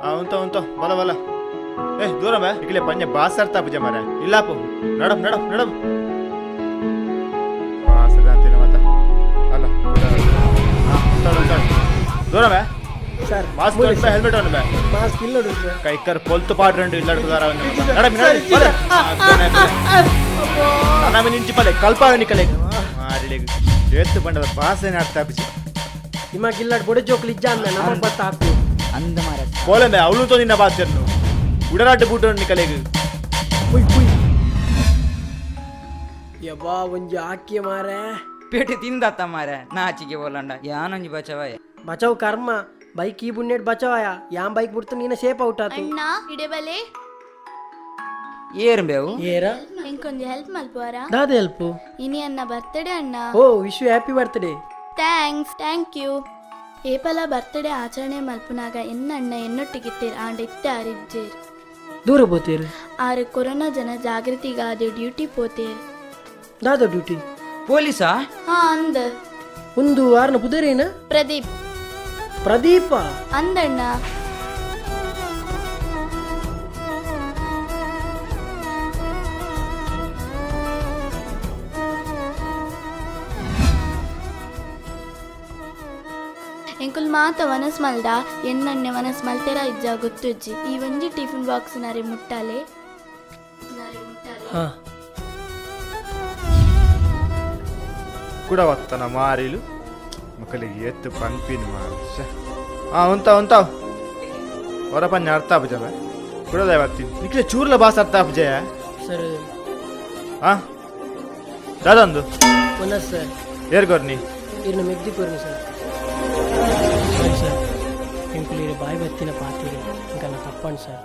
ಆ ಉಂತ ಉಂತ ಬಲ ಬಲ. ಏ ದೂರ ಬಾ, ಇಕ್ಲೆ ಪಂಜ ಬಾಸರ್ತಾ ಪೂಜೆ ಮಾರ ಇಲ್ಲಾಪು. ನಡಪ್ ನಡಪ್ ನಡಪ್ ಬಾಸದ ಅಂತೀನಿ ಮತ್ತ ಅಲ್ಲ. ದೂರ ಬಾ. ಸರ್. ಮಾಸ್ಕ್ ಬೇ, ಹೆಲ್ಮೆಟ್ ಅನ್ನು ಬೇ. ಮಾಸ್ಕ್ ಇಲ್ಲ ನೋಡಿ ಸರ್. ಕೈಕರ್ ಪೊಲ್ತು ಪಾಡ್ರಂಡು ಇಲ್ಲಾಡ್ಕುದಾರ. ನಡಪ್. ನಡ ನಿಂಚಿ ಪಲ್ಲೆ ಕಲ್ಪಾವ ನಿಕಲೆ ಮಾರಿಲೆ ಏತ್ತು ಬಂಡದ ಬಾಸನೆ ಅರ್ಥ ಆಪಿಸಿ. ಇಮಾಗ ಇಲ್ಲಾಡ್ ಬೊಡೆ ಜೋಕ್ಲು ಇಜ್ಜ ಅಂದ ನಮಗ್ ಬತ್ತ ಹಾಕು. ಅಂದ ಮಾರ. ಕೋಲಂಬೆ ಅವಳು ತೋ ನಿನ್ನ ಬಾಚರ್ನು ಉಡರಾಟ ಬೂಟು ನಿಕಲೆಗ್. ಪುಯ್ ಪುಯ್ ಯಬ್ಬಾ, ಒಂಜಿ ಆಕಿ ಮಾರೆ. ಪೇಟೆ ತಿಂದತ್ತ ಮಾರ, ನಾಚಿಗೆ ಬೋಲಂಡ ಯಾನೊಂಜಿ ಬಚವಾಯ. ಬಚಾವ್ ಕರ್ಮ, ಬೈಕ್ ಈ ಬುಣ್ಣೆಟ್ ಬಚಾವಾಯ. ಯಾನ್ ಬೈಕ್ ಬಿಡ್ತು ನೀನ ಸೇಫ್ ಔಟ್ ಆತು. ಅಣ್ಣ, ಇಡೆಬಲೆ. ಏರ್ ಬೇವು. ಏರ? ಇಂಕೊಂಜಿ ಹೆಲ್ಪ್ ಮಲ್ಪುವಾರ? ದಾದ ಹೆಲ್ಪ್? ಇನಿ ಅನ್ನ ಬರ್ತಡೇ ಅಣ್ಣ. Oh, wish you happy birthday. Thanks, thank you. ಏಪಲ birthday ಆಚರಣೆ ಮಲ್ಪುನಾಗ ಎನ್ನಣ್ಣ ಎನ್ನೊಟ್ಟಿಗಿತ್ತೇರ್, ಆಂಡ ಇತ್ತೆ ಆರಿಜ್ಜೇರ್. ದೂರ ಬೋತೇರು? ಆರು ಕೊರೋನಾ ಜನ ಜಾಗೃತಿಗಾದ ಡ್ಯೂಟಿ ಪೋತೇರ್. ದಾದ ಡ್ಯೂಟಿ? ಪೊಲೀಸಾ? ಹಾ, ಅಂದ. ಒಂದು ಆರ್ನ ಪುದರೇನ? ಪ್ರದೀಪ್. ಪ್ರದೀಪ? ಅಂದಣ್ಣ. ಎಂಕುಲ್ ಮಾತ ವನಸ್ ಮಲ್ದ, ಎನ್ನಣ್ಣೆ ವನಸ್ ಮಲ್ತೆರ ಇಜ್ಜ ಗೊತ್ತುಜ್ಜಿ. ಈ ಒಂಜಿ ಟಿಫಿನ್ ಬಾಕ್ಸ್ ನರೆ ಮುಟ್ಟಾಲೆ, ನರೆ ಮುಟ್ಟಾಲೆ. ಹಾ. ಕೂಡ ವತ್ತನ ಮಾರಿಲು ಮಕ್ಕಳಿಗೆ ಎತ್ತು ಪಂಪಿನ ಮಾರಿ ಶ್ಯೆ. ಆ ಉಂತ ಉಂತ ಹೊರ ಪಂಜ ಅರ್ಥ ಆಪುಜ ಬೇ ಕುಡದ ಬರ್ತೀನಿ ನಿಕ್ಲೆ ಚೂರ್ಲ ಬಾಸ್ ಅರ್ಥ ಆಪುಜಯ. ಸರ್. ಆ ದಾದಂದು. ವನಸ್ ಸರ್. ಏರ್ಗೊರ್ನಿ? ಇರ್ನ ಮೆಗ್ದಿ ಕೊರ್ನಿ ಸರ್. ಸರಿ ಸರ್, ಎಂಕುಲು ಇರೆ ಬಾಯಿ ಬತ್ತಿನ ಪಾತಿರಿ ಇಂಕಲ್ಲ ತಪ್ಪಂಡು ಸರ್.